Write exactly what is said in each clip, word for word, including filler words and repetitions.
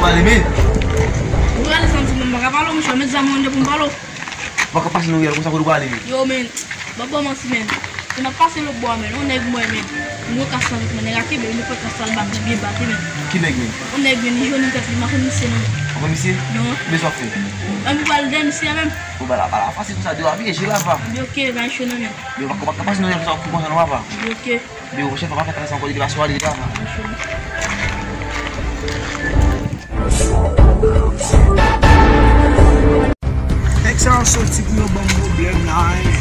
Ale, men. Ou prale santi mwen, m pa ka pale w, monchè, met zam ou anndan pou m pale w. Ou pa ka pase nan riyèl konsa kote w prale, men. Yo, men, m ap ba w manti, men. Se m ap pase lòtbò a, men. Yon nèg mwen, men. M wè kas la, men nèg la kenbe, li fè kas la, l bat li byen bat, men. Ki nèg, men? Yon nèg, men, li jwenn tèt li, m pa konn misye, non. Ou pa konn misye? Non. Men sa w ap fè? An, m pral dèyè misye a, men. Bon, bagay la pa la fasil konsa, de w ap veye jel la, pa. Anben, oke, bay cho nan men. Men w pa, w pa ka pase nan riyèl konsa, w konprann, non, papa. Anben, oke. Yo, chèf, pa fè sa ankò, li te pa sou ale la. Nèg sa yo soti pou yo ban m pwoblèm la, hein.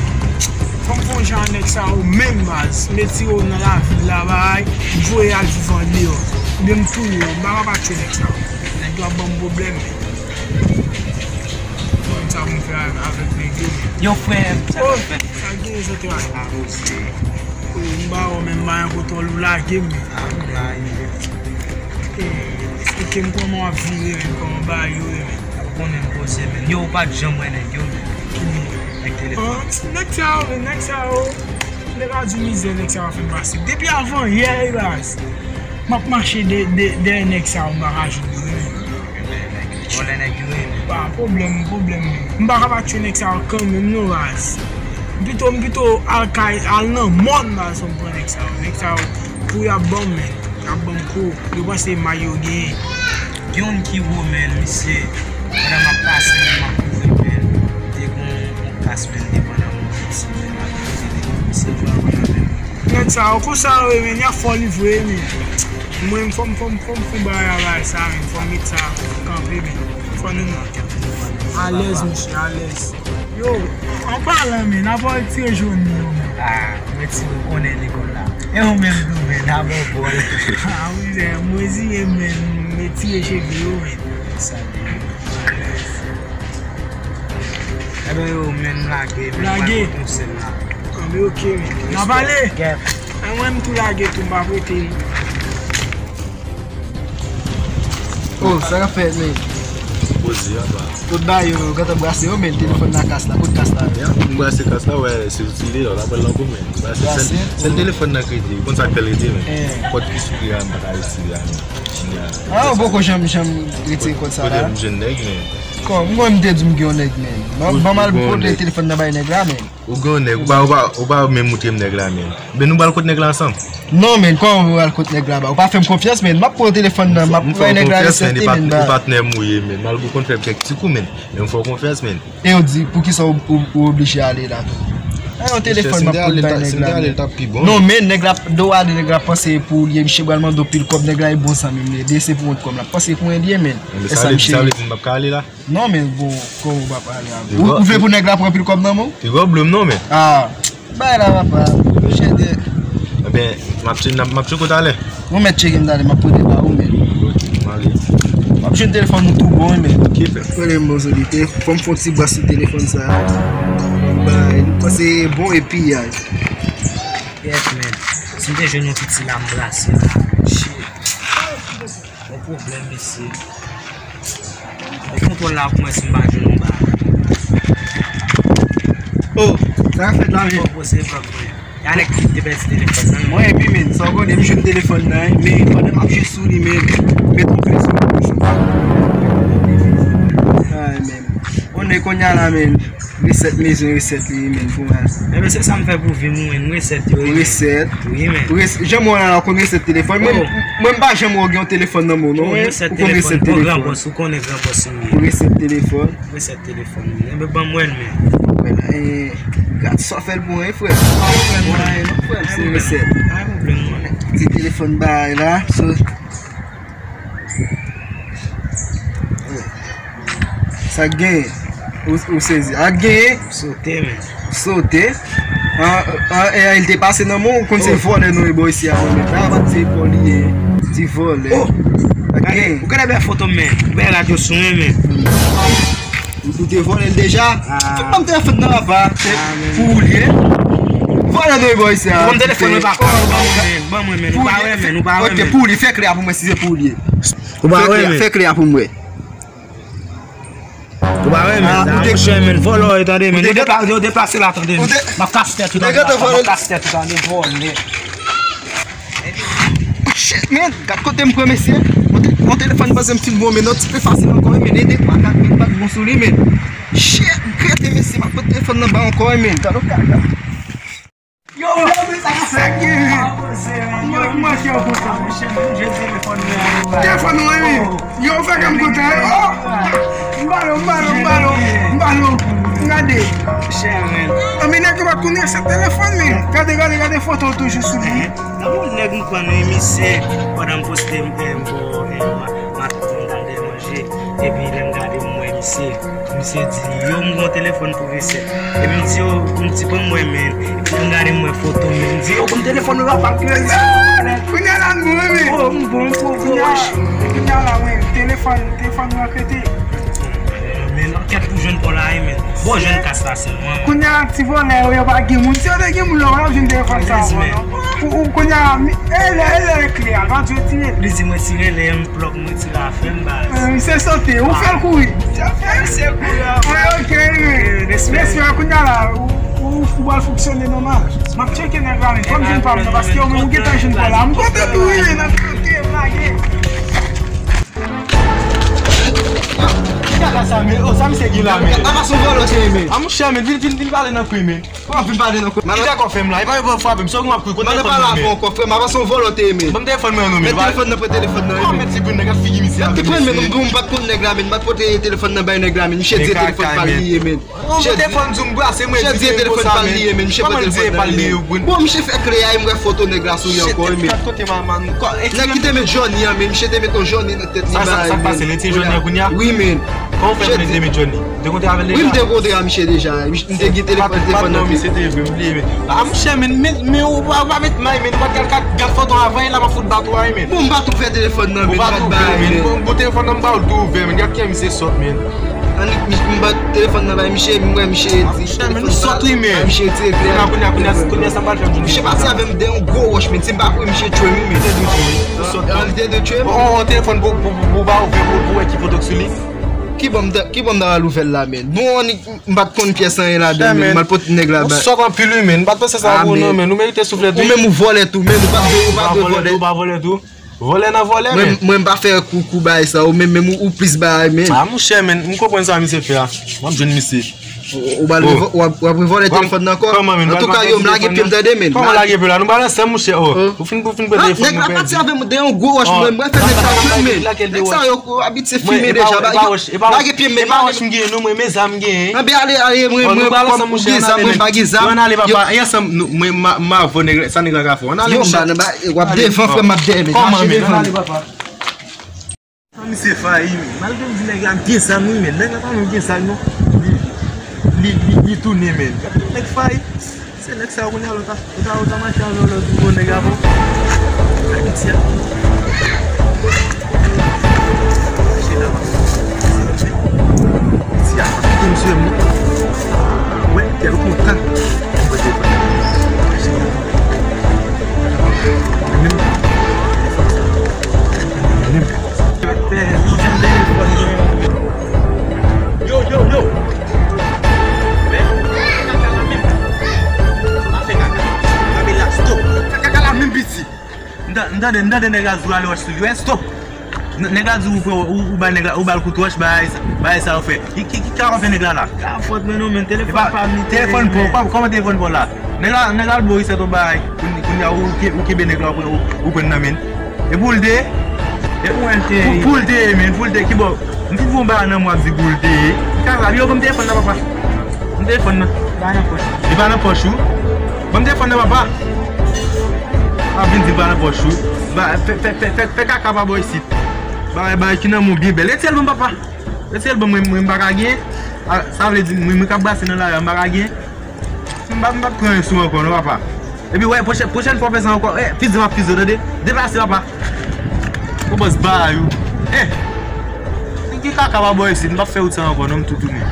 Fò m fè yon jan nèg sa yo menm baz. M retire yo nan lavil la, bay. M voye al viv andeyò. Oubyen m touye yo. M pa ka pa tchwe nèg sa yo. Nèg yo ap ban m pwoblèm, men. Konn sa pou m fè avèk nèg yo, men. Yo, frè m, sa k ap fèt? Sa gen, zantray? Avanse. Oh, m ba w menm, m pa gen kontwòl, ou lage m. Ah, m lage. Eh, eksplike m kòman w ap vire, men, kòman bagay yo ye, men. Ou konnen m poze, men. Yo, ou pa t janm wè nèg yo, men. Ki nèg? Nèg telefòn. Ah, nèg sa yo, men, nèg sa yo. M te ka di w mizè nèg sa yo fè m pase. Depi avan yè, baz. M ap mache de, de, dèyè nèg sa yo, m pa ka jwenn yo, men. Vòlè nèg yo ye, men. Pa pwoblèm, pwoblèm, men. M pa ka pa tchwe nèg sa yo kanmenm, non, baz. M pito, m pito al kay, al nan mòn, baz, pou m pran nèg sa yo. Nèg sa yo, kou y ap ban m, men. Y ap ban m kou. Yo panse may yo genyen. Gen youn ki wo, men, misye. Pandan m ap pase, men, m ap kouri, men. Te gon yon kas, men, devan nan mòn, misye, men, m ap kouri, men. Misye, m pa konn avè m. Nèg sa yo, konsa yo ye, men, y ap fò livre, men. Mwen, fò m, fò m, fò m fè bagay a bagay sa, men. Fò m met sa kanpe, men. Fò nou alèz, mesye, alèz. Yo, an palan, men, n ap retire jòn yo, men. Ah, mwen ti ou konnen lekòl la. E ou menm tou, men, n ap bòl. Ah, wi, men, mwen zi, men, m retire cheve yo, men. Sa, men. Alèz. Ebyen, yo, men, lage, men, lage. Mwen pa konn sèl la. Anben, oke, men. N ap ale. Gèt. E mwen, m tou lage tou, m pa prete. Oh, sa k ap fèt, men? Poze, apa. Tout bagay yo, yo gentan brase yo, men, telefòn nan kas la. Kot kas la? Ya, m brase kas la, wè, se zouti li, la, l ap pran l nan gou, men. Brase. Sèl, sèl telefòn nan k rete. Ou konn sa k fè l rete, men? Eh. Kòd ki sou li a, m pa ka retire a, men. Ah, ou poko janm, janm retire kòd sa la? Kote m jwenn nèg, men? Kòm, mwen, m te di m gen yon nèg, men. Ban, ban m al pote telefòn nan bay nèg la, men. Ou gen yon nèg, ou pa, ou pa, ou pa menm moutre m nèg la, men. Ben, nou pral kot nèg la ansanm? Non, men, kòman ou pral kot nèg la, ba? Ou pa fè m konfyans, men. M ap pran telefòn nan, m ap bay nèg la resèt li, men, ba. Ou patnè m ou ye, men. Malgre w konn fè m kèk ti kou, men. Men m fè w konfyans, men. E yo di, poukisa ou, ou, ou oblije ale la tou? A yon telefòn m ap pot bay nèg la, men. Non, men, nèg la, do ale, nèg la panse pou li ye, misye pral mande w pil kòb, nèg la e bon zanmi m li ye, de se pou wont kòm l ap panse pou mwen li ye, men. E sa, misye. Sa vle di m p ap ka ale la? Non, men bon, kòman w pa pale avè l? Ou, ou vle pou nèg la pran pil kòb nan men w? Pi gwo blòm non, men. Ah, bay la, papa. Chede. Ebyen, m ap tcheke, m ap tcheke w talè. Ou mèt tcheke m talè, m ap pote ba ou, men. Ok, m ale. M ap jwenn telefòn ou tou bon, wi, men. Ki fè? Konnen m bon solite. Fò m fè yon ti bas sou telefòn sa. Bay, li panse bon epi ay. Yes, men. Si m te jwenn yon ti ti la, m brase la. Shit. Yon pwoblèm, mesye. Met kontwòl la pou mwen si m pa jwenn yon bagay. Oh, sa k ap fèt la, men? Fò poze vlòg mwen. Y a nèg ki te pèdi telefòn nan. Mwen, epi, men, sa w konnen, m jwenn telefòn nan, men pandan m ap jwe sou li, men, met yon plis sou li. Ay, men. Konnen kounye a la, men. Resèt mezon, resèt li, men, pou mwen. Ebyen, se sa m fè pou vi m, wi, men, resèt yo, wi, men. Resèt. Wi, men. Res-, janm wè la, ou konn resèt telefòn. Mwen, mwen, m pa janm wè w gen yon telefòn nan men w, non. Ou konn resèt telefòn. Gran bòs, ou konnen gran bòs, wi. Ou resèt telefòn. Resèt telefòn, wi. Ebyen, ban mwen l, men. Mwen la, eh, gad sa w fè l pou mwen, frè. Mwen la, eh, non, frè, se resèt. Pa gen pwoblèm, mwen. Ti telefòn bagay la, so, Sa k genyen? Ou, ou sezi. A k genyen? Sote, men. Sote? An, an, e, e, li te pase nan men w, ou konn se vòlè nou ye bò isi a, non, men. Travay se vòlè li ye. Ti vòlè. Oh! A k genyen? Ou genlè wè foto m, men. Ou wè radyo sou mwen, men. Ou, ou te vòlè l deja? Ah. Fè ban m telefòn nan, papa. Se pou ou li ye. Vòlè nou ye bò isi a. Ban m telefòn mwen, papa. Ban mwen, men. Ban mwen, men. Ou pa wè, men. Ou pa wè, men. Ok, pou ou li. Fè klè a pou mwen si se pou ou li ye. Ou pa wè, men. Fè klè a pou mwen. Ou pa wè, men. Ah, sa, monchè, men, vòlò, e tande, men. Yo depa-, yo deplase la, tande, men. M ap kase tèt ou, tande, m ap kase tèt ou, tande, vòlè. Oh, shit, men. Gad kote m pran, mesye. Ou Yon telefòn panse m fin bon, men yon ti pe fasil ankò, men de twa kat mil bat bon sou li, men. Shit, grate mesye, m ap pran telefòn nan ba ankò, men. Gade yon kaka. Yo, yo, men sa k fèt, men. Mwen, mwen, yo, kontan. Telefòn mwen, men. Yo, fè kè m kontan, hein? Oh! M balon, m balon, m balon, m balon. Gade. Chè, men. Anben, nèg yo pa t konn resèt telefòn, men. Gade, gade, gade foto toujou sou li. Nan yon nèg m konn wi, misye, pandan m poste m, m bò, m, m ap, m al dèyè manje. Epi lè m gade m wè misye, misye di, yo, m gon telefòn pou resèt. Epi m di, yo, m di, ban m wè, men. Epi lè m gade m wè foto, men. M di, yo, gon telefòn, yo, pa pran. Kounye a la, m bon, men. Oh, m bon, m bon, m bon. Kounye a la, men, telefòn, telefòn mwen rete. Men, ankèt pou jwenn kò la, men. Bon, jwenn kas la sèlman. Kounye a, ti vòlè yo, yo pa gen moun. Si yo te gen moun, yo pa t ap jwenn telefòn sa ankò, non. Ou, ou, kounye a, mi, e lè, e lè klè a, pa di yo tire l. Li di mwen tire lè m plòk mwen tire afè m baz. Eh, misye sote, ou fè l kouri. Misye kouri a. Ah, ok, men. Respè. Respè, kounye a la, ou, ou, ou pral fonksyone nòmal. M ap tcheke nèg la, men. Fò m jwenn pa m nan, paske ou menm ou gentan jwenn kò la. M kontan tou, wi, men, nan kote m lage. Gad la sa, men. Oh, sa misye gen la, men. Apa se yon vòlò se, men. A, monchè, men, vin, vin, vin pale nan kwen, men. Kòman vin pale nan kwen? Kite kò fè m la. E pa yo frape m. Se ou ki m ap kwi. Kote telefòn mwen, men. Pale pa la ankò, frè m. Apa se yon vòlò te ye, men. Ban m telefòn mwen non, men. Met telefòn nan, pran telefòn nan, men. Kòman met ti grenn nèg ak figi misye a, men. Gad ki pran, men, m, m pa t konn nèg la, men. M pa t pote telefòn nan bay nèg la, men. Misye di telefòn pa l li ye, men. Misye di telefòn pa l li ye, men. Misye pran telefòn nan, men. Bon, misye fè klè a, e m wè foto nèg la sou li ankò, men. Nèg ki te met Johnny an, men. Misye te met yon Johnny nan tèt li, bagay, men. Sa k pase, li te Johnny an kounye a? Wi, men. Kòman w fè konnen li te met Johnny? Ou te kontre avè l deja? Wi, m te kontre a misye deja. M te gen telefòn, telefòn nan. Patwon misye te vre, m bliye, men. A, monchè, men, men, men, ou pa, ou pa met may, men. Ou pa t al gad, gad foto avan, e la m ap fout bat ou a, men. Bon, m pa tou fè telefòn nan, men. Ou pa tou fè, men. Bon, bon, telefòn nan m ba w l tou ouvè, men. Gad kijan misye sòt, men. Annik, m, m bat telefòn nan bay misye, m wè misye di. Monchè, men, nou sòt, wi, men. Misye tire klè. Kounye a, kounye a, kounye a, sa m pral fè, m jwenn misye. Misye pase avè m dèyè yon gwo wòch, men. Si m pa kwè, misye tchwe m, wi, men. Li te dwe tchwe m. Li te dwe tchwe m. Yon, yon telefòn pou, pou, pou, pou ba ouvè, pou, pou wè ki foto k sou li. Ki ban m ta, ki ban m ta al ouvè l la, men. Bon, annik, m pa t konn pyès anyen ladan, men. M al pote nèg la ba. Ou sòt anpil, wi, men. M pa t panse sa pou ou, non, men. Ou merite souflèt, wi. Ou menm ou vòlè tou, men. Ou pa dwe, ou pa dwe vòlè. Ou pa vòlè tou. Vòlè nan vòlè, men. Mwen, mwen m pa fè kou, kou bagay sa. Ou menm, menm ou, ou plis bagay, men. A, monchè, men. M konprann sa misye fè a. M ap jwenn misye. Ou, ou pral revò-, w ap, w ap revòlè telefòn nan ankò? Antouka, yo, m lage pye m, tande, men. Kòman lage pye la? Nou balanse, monchè, oh. Ou fin, ou fin pran telefòn nan, pèdi. Nèg la pati avè m dèyè yon gwo wòch, mwen, mwen fè nèg sa tchwe m, men. Nèg sa yo abitye filme deja. Lage pye m, men. E pa wòch m genyen, non, mwen, men zam m genyen. Anben, ale, ale, mwen, mwen, kòm ou gen zam, mwen pa gen zam. Ann ale, papa, e ansanm, nou, mwen, m a, m a vò nèg, sa nèg la ka fè. Ann ale, monchè. Yo, m pa nan ba, w ap devan, frè m, m ap dèyè, men. Kòman, men? Ann ale, papa. Misye fayi, men. Malgre m di nèg la gen zam, wi, men. Nèg la pa menm gen zam, non. Li, li, li, li tounen, men. Gade nèg fayi. Se nèg sa yo kounye a, lòt a, lòt a, lòt a mache avè w, lòt di bon nèg avè w. Ayiti a. Mache la, mache. Ayiti a, pa kite m sou m, non. Wè, kè l kontan. Mwen te pran. Mache la. Mwen menm. Mwen menm. Yo, yo, yo. Men, kaka la menm. Pa fè kaka. Kanpe la, stop. Fè kaka la menm, piti. M ta-, m tande, m tande nèg la di w ale wòch sou li. Wè, stop. N-, nèg la di w, ou, ou, ou bay nèg la, ou ba l kout wòch, bay sa, bay sa ou fè. Ki, ki, ki kaka w fè nèg la la? Ka fòt mwen non, men telefòn pa m li te. Telefòn pa w, kòman telefòn pa w la? Nèg la, nèg la al ba w resèt yon bagay. Kounye, kounye a ou, ou kenbe nèg la, ou, ou, ou pran nan men l. E pou l te. E pou l te, men, pou l te, ki bò? M fin fè yon bagay nan mwen ap di pou l te. Kaka, yo, ban m telefòn nan, papa. Ban m telefòn nan. Li pa nan pòch ou. Li pa nan pòch ou. Ban m telefòn nan, papa. Pa vin di li pa nan pòch ou. Ba, fè, fè, fè, fè, fè kaka pa bò isit. Bagay, bagay ki nan men w byen bèl. Retire l ban m, papa. Retire l ban m, mwen, mwen m pa ka gen. A, sa vle di, mwen, mwen k ap brase nan lari a, m pa ka gen. M pa, m p ap pran yon sou ankò, non, papa. Epi, wè, pwochèn, pwochèn fwa w fè sa ankò, eh, fize m ap fize w, tande? Deplase, papa. Ou bòs bagay ou. Eh! Ki kaka pa bò isit, m p ap fè wout sa ankò, non, m tou tounen.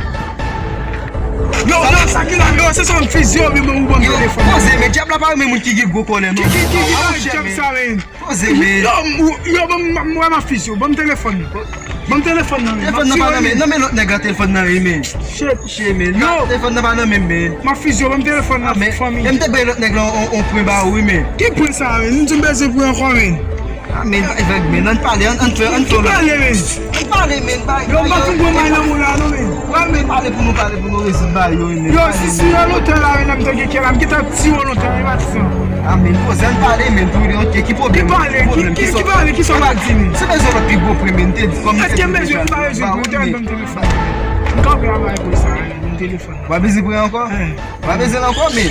Yo, yo, sa ki la, yo, se sa m fize w, men ou ban m telefòn. Poze, men dyab la pa renmen moun ki gen gwo kòlè, non. Ki, ki, ki, ki dyab sa, men? Poze, men. Yo, m, yo, ban m, m, m, m ap fize w, ban m telefòn nan. Ban m telefòn nan, men. Telefòn nan pa nan men, nan men lòt nèg la telefòn nan ye, men. Shit. Shit, men. Yo. Telefòn nan pa nan men m, men. M ap fize w, ban m telefòn nan, fanmi. Men m te bay lòt nèg la on, on, on pwen ba ou, wi, men. Ki pwen sa, men? M di m bezwen pwen ankò, men. Ah, men, bay vag, men, ann pale, ann, ann fè, ann fè. Ki pale, men? Ann pale, men, bay. Yo, m pa fin gwo may nan moun la, non, men. Pral, men, pale pou nou, pale pou nou rezoud bagay yo, men. Yo, si, si yo lontan la, men, m te gen kè la, m gentan ap tiye w lontan, men, pa di sa. Ah, men, poze, ann pale, men, tou, ok, ki pwoblèm? Ki pale? Ki, ki, ki pale? Ki sa w ap di, men? Se bezwen lòt pi gwo premye, m te di, kòm. Èske m bezwen, m pa bezwen, pou w te al ban m telefòn? M kanpe a bay pou sa, men, ban m telefòn. W ap bezwen pran ankò? W ap bezwen l ankò, men.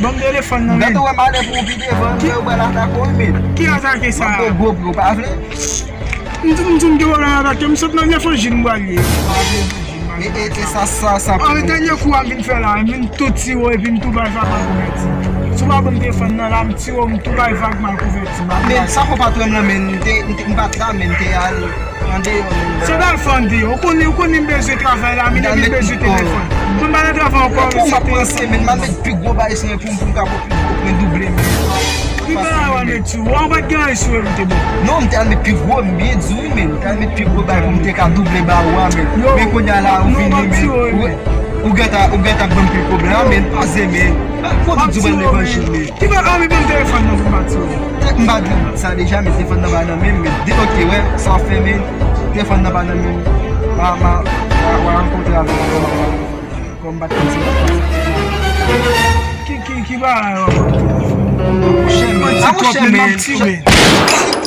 Ban m telefòn nan, men. Gade, w ap ale pou ou pi devan, men ou pral atake w, men. Ki atake sa? W ap gwo pri, ou pa vle? M di, m di, m gen pwoblèm atake, m sot nan levanjil m pral ye. E, e, e sa, sa, sa. An, dènye kou a m vin fè la, m vin tou tiye w epi m tou bay vag mal kouvèti. Si w pa ban m telefòn nan la, m tiye w, m tou bay vag mal kouvèti. Men sa fò patwon m nan, men, m te, m te, m pa t la, men, m te al andeyò, men. Se bèl fè andeyò. Ou konnen, ou konnen m bezwen travay la, men epi m bezwen telefòn. Pou m pa nan travay ankò, men se telefòn. Pou m ap panse, men, m ap met pi gwo bay sou mwen pou m, pou m ka pran pi gwo, mwen double, men. Ki bagay w ap met sou ou? Ou pa t gen anyen sou ou, m te bon. Non, m te al met pi gwo, m byen di w, men. M te al met pi gwo bay pou m te ka double ba ou a, men. Men kounye a la, ou vini, men. Ou gentan, ou gentan ban m pil pwoblèm, men. Poze, men. Fò m di w ban levanjil, men. Ki bagay, anvi ban m telefòn nan pou m pa di w. M pa di w sa deja, men telefòn nan pa nan men m, men. Di, ok, wè, sa w ap fè, men. Telefòn nan pa nan men m. Ma, ma, ma, ma rankontre avèk ou. Bon, m pa t konn se konsa. Ki, ki, ki bagay w ap fè? Monchè, men. Monchè, men.